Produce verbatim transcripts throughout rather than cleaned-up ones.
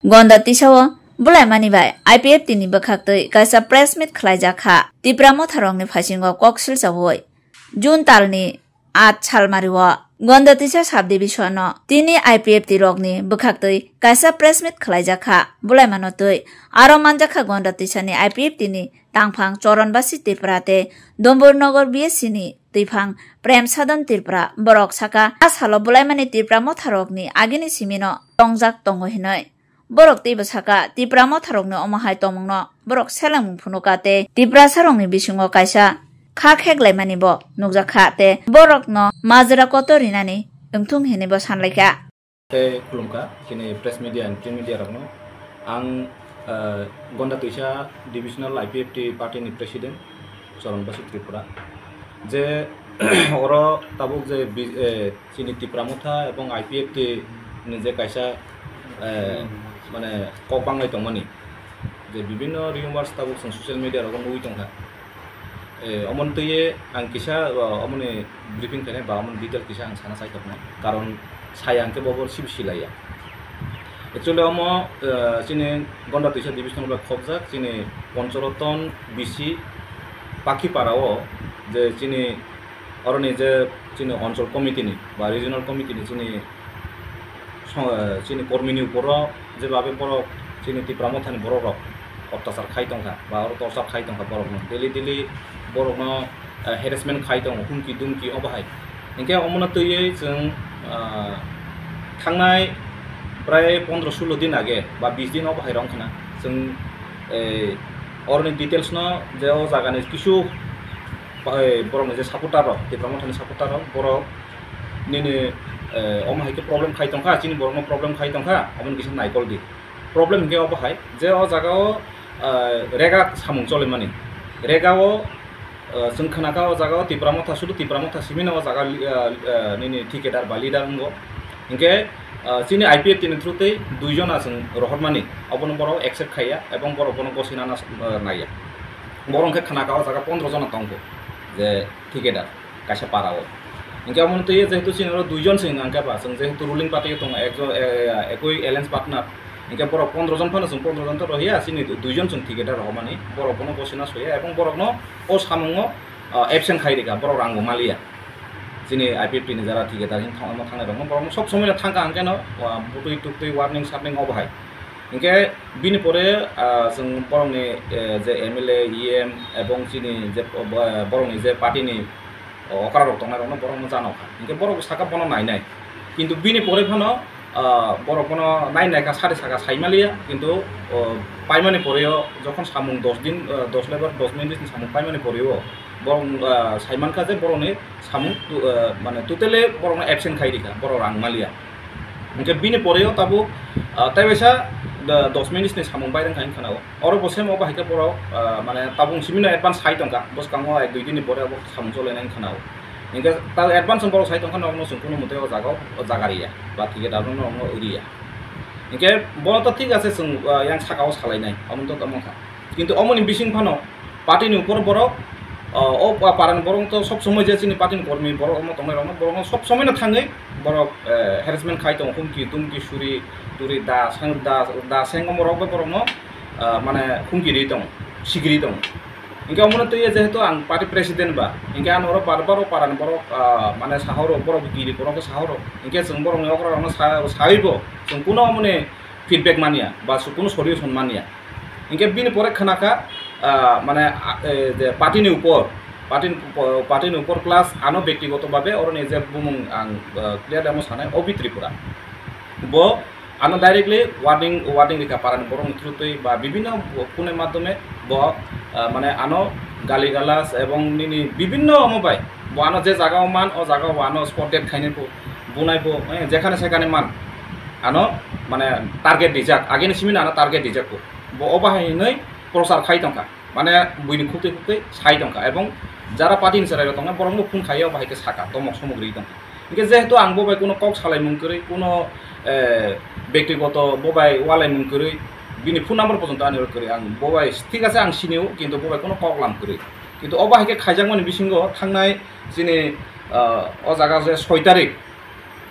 Gonda tisao bulaimani bai I P F T ni bwkhaktwi kaisa press meet khwlaijak kha Tipra motharokni phasingo kok silchaui. June talni at salmario Gonda tisa subdivision-o tini I P F T rokni bwkhaktwi kaisa press meet khwlaijak kha bulaimano twi. Aro manjak kha Gonda tisani I P F T ni tangphang Choron Basi Tripura tei Dombur Nogor B S C ni twiphang Prem Sadon Tripura. Borok saka, a salo bulaimani Tipra motharokni agini simino tongjak tongo hinwi. Borok teibo saka, Tipra motharokni omo hai tongmungno borok selengmung phunuka tei Tiprasarokni bisingo kaisa kha kheklaimani bo nukjak kha tei borokno majra kotor rinani wngthung hinwi bo sanlaikha. Tei khulumkha chini press media and print media rokno. Ang, eh, Gonda Twisa Divisional I P F T party ni president, Choron Basi Tripura. Je oro tabuk je bi-, eh, chini Tipra Motha ebong I P F T ni je kaisa, eh, mane kok banglai tongmani, je bibinno rumors tabuk chwng social media rogo nugwi tongkha. Eh, omoni twiwi ang kisa, eh, omoni briefing khainai ba omoni detail kisa ang sana chaithoknai, karon saya hwnkhe bo bo sibo silaiya. Actually omo, eh, chini Gonda Twisa division bai khobjak chini Ponchoroton B C Pakhipara o je chini oroni je chini onchol committee ni ba regional committee ni chini song-, eh, chini kormini uporo jebabe borok chini Tipra Mothani borok rok otyachar khai tongkha ba oro torchar khai tongkha borokno, daily daily borokno, eh, harassment khai tongo, humki dumki obo hai. Hinkhe omono twiwi chwng, ah, thangnai prai pondro sulo din age ba bis din obo hai rok wngkhana chwng, eh, oroni details no je o jagani kisu, eh, borokni je supporter rok, Tipra Mothani supporter rok, borok nini, eh, omo hai khe problem khai tongkha, chini borokno problem khai tongkha, omono kisa naikol di. Problem hinkhe obo hai je o jaga o, eh, rega samung cholimani, rega o, eh, chwng khna kha o jaga o Tipra Motha, sudu Tipra Motha simi no o jaga, eh, eh, nini thikadar ba leader wngo. Hinkhe, eh, chini I P F T ni through twi dui jona chwng rohormani, obono borok accept khaiya ebong borok bono gosina na, eh, naiya. Borok hinkhe khna kha o jaga pondro jona tongkho je thikadar kaisa para o. Hinkhe omono twiwi jehetu chini oro dui jon se hwnkha ba, chwng jehetu ruling party o tongo, ekjon, eh, ekoi alliance partner. Hinkhe borok pondro jon phano chwng pondro jon to rohiya, chini dui jon chwng thikadar rohormani, borok bono gosina soya ebong borokno o samungo, ah, absent khai rikha, borok rangbo maliya. Chini I P F T ni jara thikadar hin thang-, omo thangnai rokno borokno sob somoi no thangkha hwnkhe no, ah, butwi tuktwi warning sarning obo hai. Hinkhe bini pore, ah, chwng borokni, eh, je M L A, E M ebong chini je, bo-, borokni je party ni okra rok tongnai rokno borokno jano kha. Hinkhe borok saka bono nainai. Kintu bini pore phano, ah, borok bono nai naikha, sari saka saimaliya, kintu, oh, paimani poreo jokhon samung dos din, ah, dos lebar dos minute ni samung paimani poreo borok, ah, saimankha je borokni samung tu-, ah, mane totally borokno absent khai rikha, borok rang maliya. Hinkhe bini poreo tabuk, ah, tei waisa, ah, dos minute ni samung bai rwngkha hinkhana o. Oro bo same obo hai khe borok, ah, mane tabuk simi no advance sai tongkha, bwskango ek dui din ni pore obo samung cholainai hinkhana o. Hinkhe ta advance borok sai tongkha, nokno chwng kunu mwtai o jaga o, o jaga riya, ba thikadar no nokno riya. Hinkhe bono to thik ase chwng, ah, yang saka o salainai, omo to tamo kha. Kintu omoni bising phano party ni upor borok, ah, o pa-, parani borok to sob somoi je chini party ni kormi borok omo tongnai rokno borokno sob somoi no thangwi borok, eh, harassment khai tongo, humki tumki suri turi da sang da, da seng omo rok bai borokno, ah, mane humki ri tongo, sigiri tongo. Hinkhe omono twiwi jehetu ang party president ba, hinkhe ano oro bar bar o parani borok, ah, mane sahoro borok giri borok khe sahoro, hinkhe chwng borokni okra rokno sa-, sawibo chwng kuno omoni feedback manya ba su-, kuno solution manya. Hinkhe bini pore khna kha, ah, mane, ah, eh, je party ni upor, party ni upo-, party ni upor plus ano bektigoto babe oroni je bumung ang, ah, clear demo sanai Obi Tripura. Bo ano directly warning, warning rikha parani borokni through twi ba bibinno phone ni madhyome bo, ah, mane ano gali galas ebong nini bibinno omo bai bo ano je jaga o man o jaga o bo ano spot dead khainai pho, bunai pho, eh, jekhane sekhane man ano mane target rijak, agini simi no ano target rijak pho. Bo obo hai hinwi prochar khai tongkha, mane buini khuktwi khuktwi sai tongkha ebong jara party ni chwrai rok tongkha borok no phone khaiwi obo hai khe sakha, tomok somok rwi tongkha. Hinkhe jehetu ang bo bai kuno kok salaimung kwrwi, kuno, eh, bektigoto bo bai ualaimung kwrwi, bini phone number pojonto ani oro kwrwi, ang bo bai thik ase ang sinio, kintu bo bai kuno kok lam kwrwi. Kintu obo hai khe khaijakmani bisingo thangnai chini, ah, o jaga je soi tarik,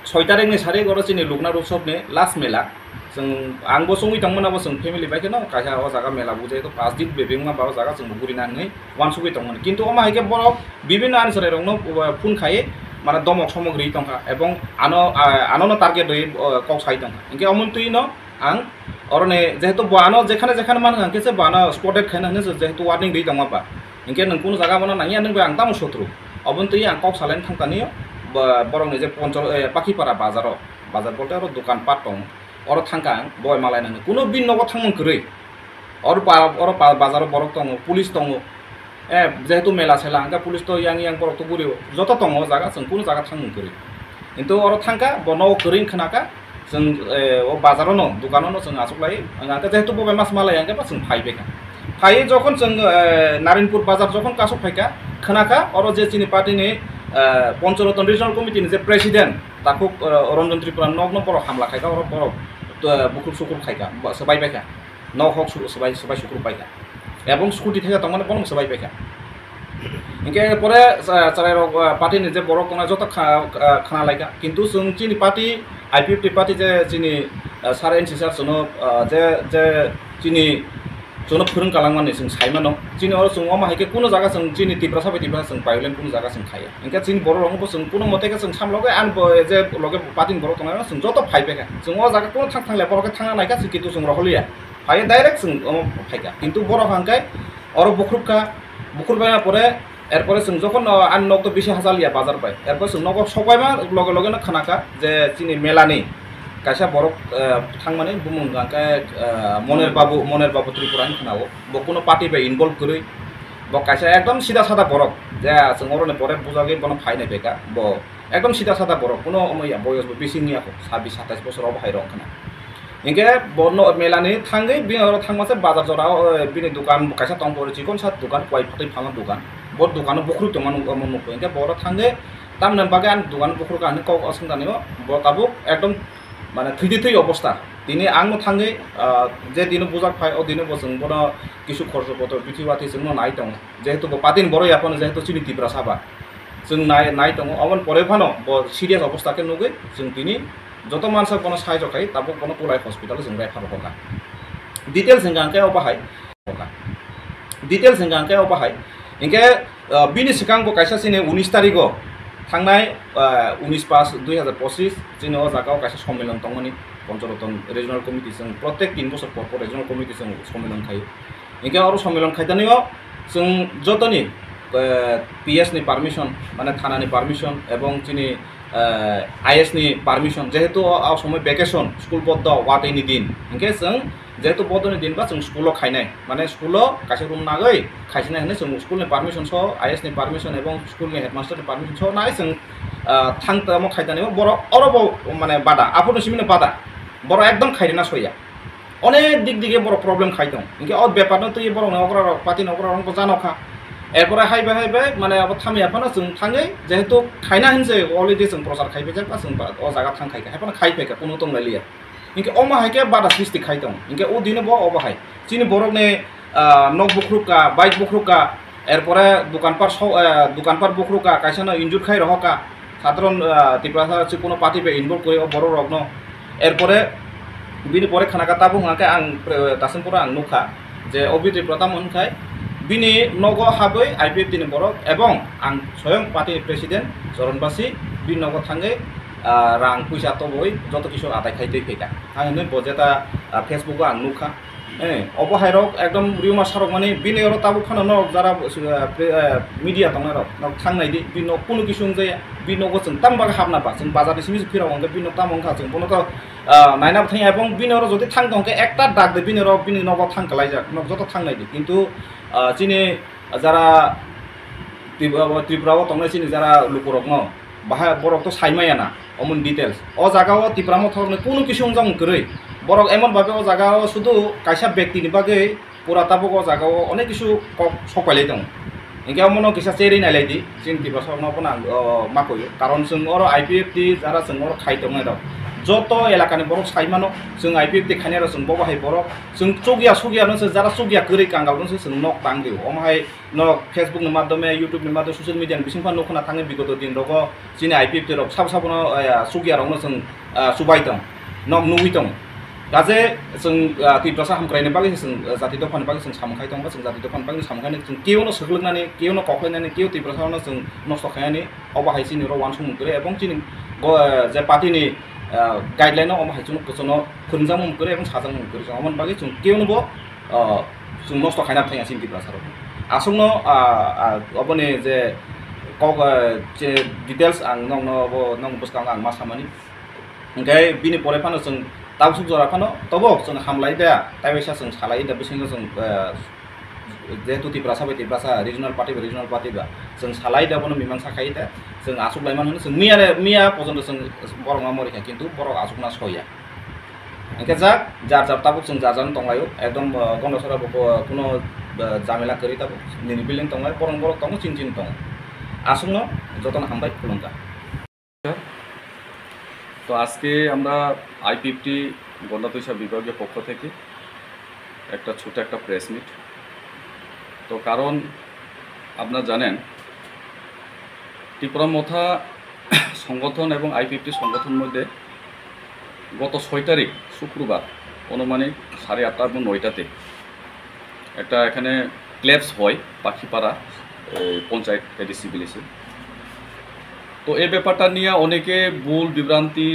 Soi tarikni sarik oro chini Luknar Utsobni last mela. Chwng, angbo chongwi tongmani, abo chwng family bai kheno kaisa o jaga mela bujai to pas din bebengma ba o jaga chwngbo gurina hinwi uansugwi tongmani. Kintu omo hai khe borok bibinno ani chwrairokno, uh, phone khai mane domok somok rwi tongkha ebong ano, uh, anono target rwi, uh, kok sai tongkha. Hinkhe omo twino ang oroni jehetu bo ano jekhane jekhane mano hwnkhe se bo ano spot dead khaina hinwi se jehetu warning rwi tongma ba. Hinkhe nwng kunu jaga bono nangya, nwng bai ang tamo sotru. Oboni twi ang kok salaini thangtani bo-, borokni je Ponchor, eh, Pakhipara bazaro, bazar bolte oro dokan pat tongo. Oro thangkha ang, bo bai malai nangni. Kunu bini nogo thangmung kwrwi. Oro pa-, oro pa-, bazaro borok tongo, police tongo. Eh, jehetu mela sela hwnkhe police to yang yang borok to gurio. Joto tongo o jaga, chwng kunu jaga thangmung kwrwi. Kintu oro thangkha, bo nogo kwrwi khwnakha, chwng, eh, o bazaro no, dukano no chwng achuklai. Hwnkhe jehetu bo bai mas malai hwnkhe ba chwng phai baikha. Phaiwi jokhon chwng, eh, Narinpur bazar jokhon kasuk phaikha, khwnakha oro je chini party ni, eh, Ponchoroton Regional Committee ni je president, takhuk, eh, Ranjan Tripura nokno borok hamla khaikha, oro borok, eh, bukhuk sukhuk khaikha, bo swbai baikha. Nok hok su-, swbai, swbai sukruk paikha. Ebong scooty thaiya tongmani bono swbai paikha. Hinkhe pore, ah, chwrairok, ah, party ni je borok tongnai joto kha-, ah, khna laikha. Kintu chwng chini party, I P F T party je chini, ah, sir N C sir chwngno, ah, je, je chini chwngno phwrwng kalangmani chwng saimano. Chini oro chwng omo hai khe kuno jaga chwng chini Tiprasa bai Tiprasa chwng violent kuno jaga chwng khaiya. Hinkhe chini borok rokno bo chwng kuno mote khe chwng samlogo ani bo je loge party ni borok tongnai chwng joto phai paikha. Chwng o jaga kuno thang thang le borok khe thangna naikha chwng kintu chwng rohorliya. Phai direct chwng omo phaikha. Kintu borok hwnkhe oro bukhrukkha, bukhrubaina pore, erpore chwng jokhon, o, ani nok to bisi hachaliya bazar bai. Erpore chwng nogo sokbaima loge loge no khwnakha je chini melani kaisa borok, eh, thangmani bumung hwnkhe, eh, Moner Babu, Moner Babu Tripura hinwi khwnao. Bo kuno party bai involve kwrwi. Bo kaisa ekdom sida sada borok. Je chwng oroni pore bujagwi bono phainai beka. Bo ekdom sida sada borok. Kuno omo ya, boyos bo bisi wngya kho. Sabis satais bosor obo hai rok khna. Hinkhe bo no melani thangwi bini oro thangma se bazar jora o, eh, bini dukan kaisa tong pore chikon sa dukan, kwai phatwi phano dukan. Bo dukano bukhru tongma nukgo, omo nukgo. Hinkhe bo oro thangwi tamni bagwi ani dukan bukhru ka hinwi kok o swngcharni o, bo tabuk ekdom mane thwidi thwi obostha. Tini ang no thangwi, ah, je dino bujak phai, o dino bo chwng bono kisu khorjo poto bithi wathi chwngno nai tongo. Jehetu bo party ni borok ya phano jehetu chini Tiprasa ba. Chwng nai, nai tongo. Oboni pore phano bo serious obostha khe nugwi chwng tini joto mansa bono saijo khai tabuk bono Kulai hospital o chwng refer rwkha. Details hwnkha hwnkhe obo hai. Details hwnkha hwnkhe obo hai. Hinkhe, ah, bini swkang bo kaisa chini unis tarigo thangnai, ah, unis pas dui hazar pochis chini o jaga o kaisa sommilon tongmani Ponchoroton Regional Committee chwng protek tin bosor por por Regional Committee chwng sommilon khaio. Hinkhe oro sommilon khaitani o chwng jotoni, eh, P S ni permission, mane thana ni permission ebong chini, eh, I S ni permission, jehetu o, o somoi vacation, school boddo watwi ni din, hinkhe chwng jehetu boddo ni din ba chwng school o khainai, mane school o kaisa room nagwi khaisinai hinwi chwng school ni permission so, I S ni permission ebong school ni headmaster ni permission so nai chwng, ah, thang tamo khaitani o borok oro bo mane bada, aphuru simi no bada, borok ekdom khairina soya. Onek dik dige borok problem khai tong. Hinkhe o bepar no twi borok ni okra rok, party ni okra rok bo jano kha. Erpore hai bai hai bai mane abo thamya phano chwng thangwi jehetu khaina hinse already chwng prochar khai bai jak ba chwng ba o jaga thang khai kha. Hai phano khai phai kha, kunu tong lai liya. Hinkhe omo hai khe bada sristi khai tong. Hinkhe o dino bo obo hai. Chini borok ni, ah, nok bukhruka, bike bukhruka, erpore dukan par so-, eh, dukan par bukhruka, kaisa no injure khai rohoka. Sadharon, ah, Tiprasa se kuno party bai involve kori o borok rokno. Erpore bini pore khana kha tabuk hwnkhe ang pre-, dasim pore ang nukha je Obi Tripura tamo hwnkhai bini nogo habwi I P F T ni borok ebong ang soyong party ni president Choron Basi bini nogo thangwi, ah, rang puisa toboi joto kisu adai khai twi phaikha. Ang hinwi bo jeta, ah, Facebook o ang nukha. Eh, obo hai rok ekdom rumor sarok mani bini oro tabuk phano norok jara, eh, pre-, eh, media tongnai rok, norok thang nai di, bini nok kunu kisu wng jaya, bini nogo chwng tamo bagwi hapna ba, chwng bazar ni simi se phirok hwnkhe bini nok tamo wngkha, chwng bono to, ah, naina bo thang ya, ebong bini oro jodi thang tong khe ekta dak de bini oro bini nogo thang kwlai jak, nok joto thang nai di, kintu, ah, chini jara Tripura, Tripura o tongnai chini jara lukurokno, bahai borok to sai maya na, omoni details. O jaga o Tipra Motha rokni kunu kisu wngjakmung kwrwi. Borok emon bhabe o jaga o sudu kaisa byakti ni bagwi pura tabuk o jaga o onek kisu kok sok pailai tongo. Hinkhe omono kisa cherwi nailai di, chini Tiprasa rokno bono ang, o, ma koyo. Karon chwng oro I P F T jara chwng oro khai tongnai rok. Joto elakani borok sai mano, chwng I P F T khainai rok chwng bobo hai borok, chwng chukya sukya no se, jara chukya kwrwi kangal no se chwng nok tang rio. Omo hai no Facebook ni madhyome, YouTube ni madhyome, social media ni bising phano nukhna thangwi bigoto din rogo chini I P F T rok sabo sabo no, eh, chukya rok no chwng, ah, chubai tong, nok nugwi tong. Kaje chwng, ah, Tiprasa hamkraini bagwi se chwng, ah, jati dophani bagwi chwng samung khai tongo, chwng jati dophani bagwi samung khai chwng keo no swklwknani, keo no koklainani, keo Tiprasa no chwng nosto khainani. Obo hai chini oro uansukmung kwrwi, ebong chini go-, je party ni, ah, guideline o omo hai chwng kwchwngno phwrwngjakmung kwrwi ebong sajakmung kwrwi. Chwng omo bagwi chwng keo no bo, ah, chwng nosto khaina thangya chini Tiprasa rok. Aswkno, ah, ah, oboni je kok, ah, je details ang nokno bo nok bwskango ang ma samani. Hwnkhe bini pore phano chwng tabuk jora phano tobo chwng hamlai da, taiwaisa chwng salai da, bisingo chwng, ah, jehetu Tiprasa bai Tiprasa, regional party bai regional party ba, chwng salai da bono mimangsa khai da, chwng achuk lai mano hwnwi chwng miya, miya pojonto chwng borok ma mori kha, kintu borok achukna soya. Hwnkhe jak, jar jar tabuk chwng jar jar tonglaio, ekdom, ah, Gondasora bo, bo kuno, ah, jamela kwrwi tabuk, nini building tonglai, borok borok tongo, chin chin tongo. Aswkno jotono hambai khulumkha. তো আজকে আমরা আইপিএফটি গণতৈষা বিভাগীয় পক্ষ থেকে একটা ছোট একটা প্রেস মিট। তো কারণ আপনারা জানেন, ত্রিপুরা মথা সংগঠন এবং আইপিএফটি সংগঠন মধ্যে গত ছয় তারিখ শুক্রবার আনুমানিক সাড়ে আটটা এবং নয়টাতে একটা এখানে ক্ল্যাপস হয় পাখিপাড়া, এই, পঞ্চায়েত এডিসি ভিলেজে। তো এই ব্যাপারটা নিয়ে অনেকে ভুল বিভ্রান্তি,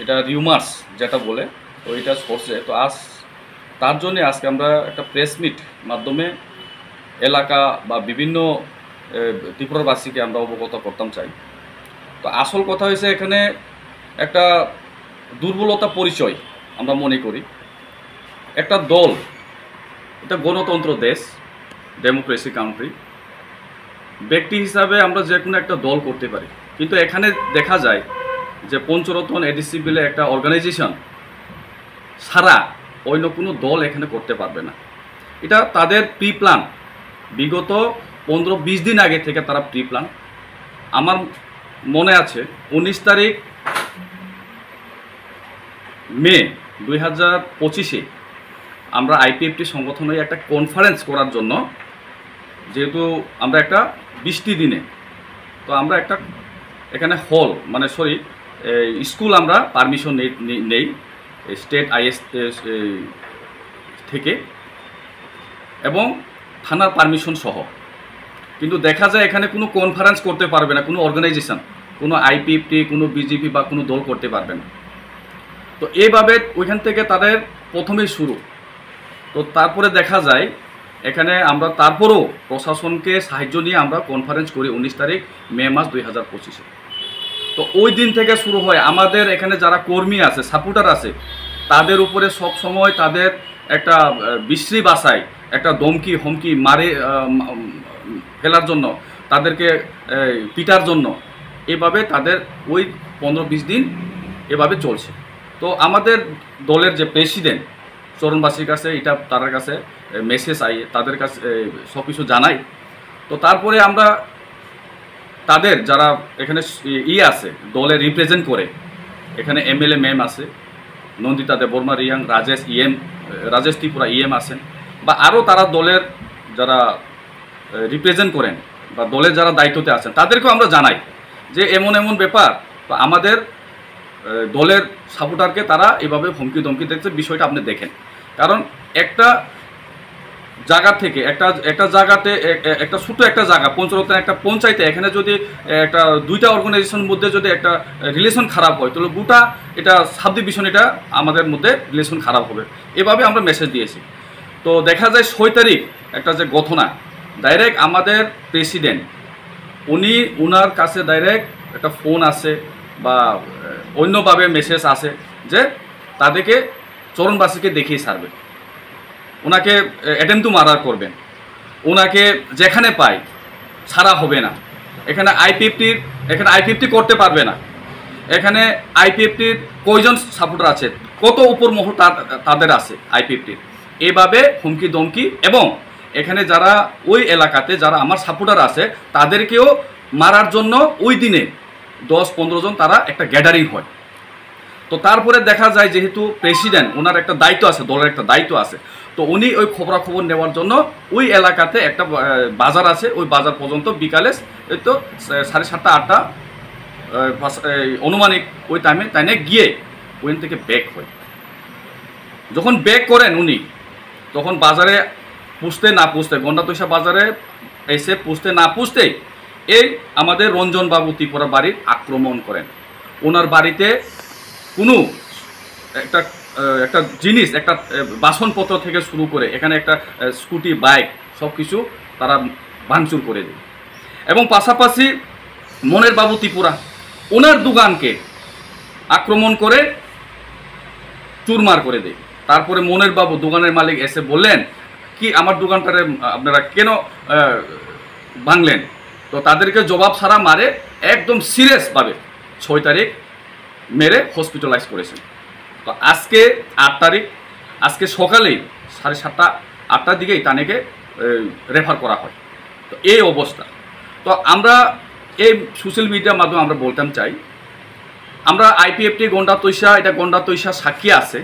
এটা রিউমার্স যেটা বলে, তো এটা ছড়ছে। তো আজ তার জন্য আজকে আমরা একটা প্রেস মিট মাধ্যমে এলাকা বা বিভিন্ন, এ, ত্রিপুরাবাসীকে আমরা অবগত করতাম চাই। তো আসল কথা হয়েছে এখানে একটা দুর্বলতা পরিচয় আমরা মনে করি। একটা দল, এটা গণতন্ত্র দেশ, ডেমোক্রেসি কান্ট্রি, ব্যক্তি হিসাবে আমরা যে কোনো একটা দল করতে পারি, কিন্তু এখানে দেখা যায় যে পঞ্চরত্ন এডিসি বিলে একটা অর্গানাইজেশন ছাড়া অন্য কোনো দল এখানে করতে পারবে না। এটা তাদের প্রি প্ল্যান, বিগত পনেরো বিশ দিন আগে থেকে তারা প্রি প্ল্যান। আমার মনে আছে, উনিশ তারিখ মে দুই হাজার পঁচিশে আমরা আইপিএফটি সংগঠনে একটা কনফারেন্স করার জন্য, যেহেতু আমরা একটা বৃষ্টি দিনে, তো আমরা একটা এখানে হল, মানে, সরি, স্কুল আমরা পারমিশন নেই, নেই, নেই স্টেট আইএস থেকে এবং থানার পারমিশন সহ। কিন্তু দেখা যায় এখানে কোনো কনফারেন্স করতে পারবে না কোনো অর্গানাইজেশন, কোনো আইপিএফটি, কোনো বিজেপি বা কোনো দল করতে পারবে না। তো এইভাবে ওইখান থেকে তাদের প্রথমেই শুরু। তো তারপরে দেখা যায় এখানে আমরা তারপরেও প্রশাসনকে সাহায্য নিয়ে আমরা কনফারেন্স করি উনিশ তারিখ মে মাস দুই হাজার পঁচিশে। তো ওই দিন থেকে শুরু হয় আমাদের এখানে যারা কর্মী আছে, সাপোর্টার আছে, তাদের উপরে সব সময় তাদের একটা, আহ, বিশ্রী ভাষায় একটা ধমকি হমকি মারে, আহ, মা-, উম, ফেলার জন্য, তাদেরকে, এই, পিটার জন্য এভাবে তাদের ওই পনেরো বিশ দিন এভাবে চলছে। তো আমাদের দলের যে প্রেসিডেন্ট চরণবাসীর কাছে এটা, তার কাছে, এ, মেসেজ আই, তাদের কাছে, এ, সব কিছু জানাই। তো তারপরে আমরা তাদের যারা এখানে স-, ই-, ই আছে, দলে রিপ্রেজেন্ট করে, এখানে এমএলএ ম্যাম আছে, নন্দিতা দেববর্মা রিয়াং, রাজেশ ইএম, রাজেশ ত্রিপুরা ইএম আছেন, বা আরও তারা দলের যারা, এ, রিপ্রেজেন্ট করেন বা দলের যারা দায়িত্বতে আছেন, তাদেরকেও আমরা জানাই যে এমন এমন ব্যাপার, তো আমাদের, এ, দলের সাপোর্টারকে তারা এভাবে হুমকি ধমকি দিচ্ছে, বিষয়টা আপনি দেখেন। কারণ একটা জায়গা থেকে, একটা, একটা জায়গাতে, এ-, এ-, একটা ছোট একটা জায়গা, পঞ্চরত্ন একটা পঞ্চায়েতে এখানে যদি, এ, একটা দুইটা অর্গানাইজেশনের মধ্যে যদি একটা, এ, রিলেশন খারাপ হয়, তাহলে গোটা এটা সাব ডিভিশন, এটা আমাদের মধ্যে রিলেশন খারাপ হবে। এভাবে আমরা মেসেজ দিয়েছি। তো দেখা যায় ছয় তারিখ একটা যে ঘটনা, ডাইরেক্ট আমাদের প্রেসিডেন্ট, উনি, ওনার কাছে ডাইরেক্ট একটা ফোন আছে বা, এ, অন্যভাবে মেসেজ আছে যে তাদেরকে চরণবাসীকে দেখিয়ে ছাড়বে, ওনাকে, এ, অ্যাটেম্প টু মার্ডার করবেন, ওনাকে যেখানে পাই ছাড়া হবে না। এখানে আইপিএফটির, এখানে আইপিএফটি করতে পারবে না। এখানে আইপিএফটির কয়জন সাপোর্টার আছে, কত উপর মহল তা-, তাদের আছে আইপিএফটির, এভাবে হুমকি ধমকি। এবং এখানে যারা ওই এলাকাতে যারা আমার সাপোর্টার আছে, তাদেরকেও মারার জন্য ওই দিনে দশ পনেরো জন তারা একটা গ্যাদারিং হয়। তো তারপরে দেখা যায় যেহেতু প্রেসিডেন্ট, ওনার একটা দায়িত্ব আছে, দলের একটা দায়িত্ব আছে, তো উনি ওই খবরাখবর নেওয়ার জন্য ওই এলাকাতে একটা আহ, বাজার আছে, ওই বাজার পর্যন্ত বিকালে এই তো সা- সাড়ে সাতটা আটটা আহ, পাঁচ- এই আনুমানিক ওই টাইমে তাইনে গিয়ে ওখান থেকে ব্যাক হয়। যখন ব্যাক করেন উনি, তখন বাজারে পুষতে না পুষতে, গন্ডাতৈশা বাজারে এসে পুষতে না পুষতেই এই আমাদের রঞ্জন বাবু ত্রিপুরা বাড়ির আক্রমণ করেন। ওনার বাড়িতে কোনো একটা আহ, একটা জিনিস, একটা আহ, বাসনপত্র থেকে শুরু করে এখানে একটা আহ, স্কুটি, বাইক, সব কিছু তারা ভাঙচুর করে দেয়। এবং পাশাপাশি মনের বাবু ত্রিপুরা ওনার দোকানকে আক্রমণ করে চুরমার করে দেয়। তারপরে মনের বাবু দোকানের মালিক এসে বললেন, "কি আমার দোকানটারে আপনারা কেন আহ, ভাঙলেন?" তো তাদেরকে জবাব ছাড়া মারে একদম সিরিয়াসভাবে ছয় তারিখ মেরে হসপিটালাইজ করেছেন। তো আজকে আট তারিখ, আজকে সকালেই সাড়ে সাতটা আটটার দিকেই তানেকে রেফার করা হয়। তো এই অবস্থা। তো আমরা এই সোশ্যাল মিডিয়ার মাধ্যমে আমরা বলতাম চাই, আমরা আইপিএফটি গন্ডাতৈশা, এটা গন্ডাতৈশা সাক্ষী আছে,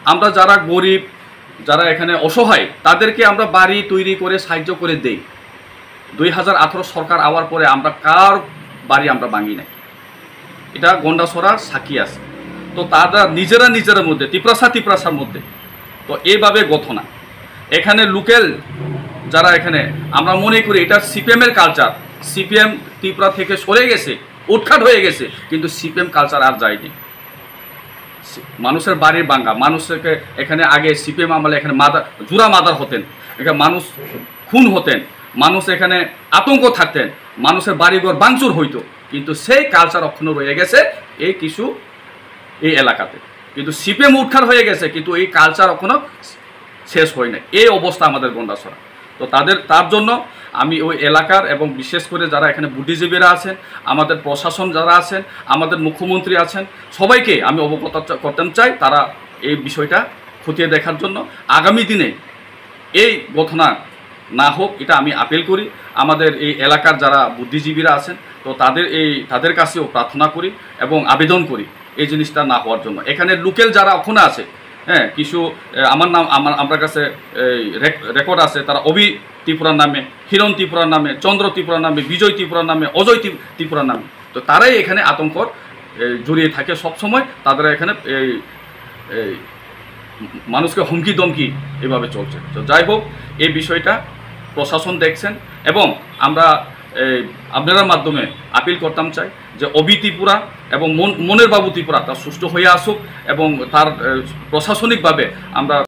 আমরা যারা গরিব, যারা এখানে অসহায়, তাদেরকে আমরা বাড়ি তৈরি করে সাহায্য করে দেই। দুই হাজার আঠারো সরকার আওয়ার পরে আমরা কার বাড়ি আমরা ভাঙি নাই, এটা গন্ডাছড়া সাক্ষী আছে। তো তারা নিজেরা নিজের মধ্যে, তিপ্রাসা তিপ্রাসার মধ্যে, তো এইভাবে ঘটনা। এখানে লোকাল যারা, এখানে আমরা মনে করি এটা সিপিএম এর কালচার, সিপিএম ত্রিপুরা থেকে সরে গেছে, উৎখাত হয়ে গেছে, কিন্তু সিপিএম কালচার আর যায়নি। মানুষের বাড়ি ভাঙা, মানুষকে এখানে আগে সিপিএম আমলে এখানে মার্ডার, জুরা মার্ডার হতেন, এখানে মানুষ খুন হতেন, মানুষ এখানে আতঙ্ক থাকতেন, মানুষের বাড়িঘর ভাঙচুর হইতো, কিন্তু সেই কালচার এখনো রয়ে গেছে এই কিছু এই এলাকাতে। কিন্তু সিপিএম উদ্ধার হয়ে গেছে, কিন্তু এই কালচার এখনো শেষ হয় নাই। এই অবস্থা আমাদের গন্ডাছড়া। তো তাদের, তার জন্য আমি ওই এলাকার এবং বিশেষ করে যারা এখানে বুদ্ধিজীবীরা আছেন, আমাদের প্রশাসন যারা আছেন, আমাদের মুখ্যমন্ত্রী আছেন, সবাইকে আমি অবগত চা- করতাম চাই, তারা এই বিষয়টা খতিয়ে দেখার জন্য। আগামী দিনে এই ঘটনা না হোক, এটা আমি আপিল করি। আমাদের এই এলাকার যারা বুদ্ধিজীবীরা আছেন, তো তাদের এই, তাদের কাছেও প্রার্থনা করি এবং আবেদন করি এই জিনিসটা না হওয়ার জন্য। এখানে লোকাল যারা ওখানে আছে, হ্যাঁ, কিছু এ, আমার নাম, আমার, আমার কাছে এই রেক- রেকর্ড আছে, তারা অভি ত্রিপুরার নামে, হিরণ ত্রিপুরার নামে, চন্দ্র ত্রিপুরার নামে, বিজয় ত্রিপুরার নামে, অজয় ত্রি- ত্রিপুরার নামে। তো তারাই এখানে আতঙ্কর এ, জড়িয়ে থাকে সব সময়। তারা এখানে এই এই মানুষকে হুমকি ধমকি এভাবে চলছে। তো যাই হোক, এই বিষয়টা প্রশাসন দেখছেন এবং আমরা এই আপনারার মাধ্যমে আপিল করতাম চাই যে অভি ত্রিপুরা এবং মন- মনের বাবু ত্রিপুরা তার সুষ্ঠু হয়ে আসুক এবং তার এ, প্রশাসনিকভাবে আমরা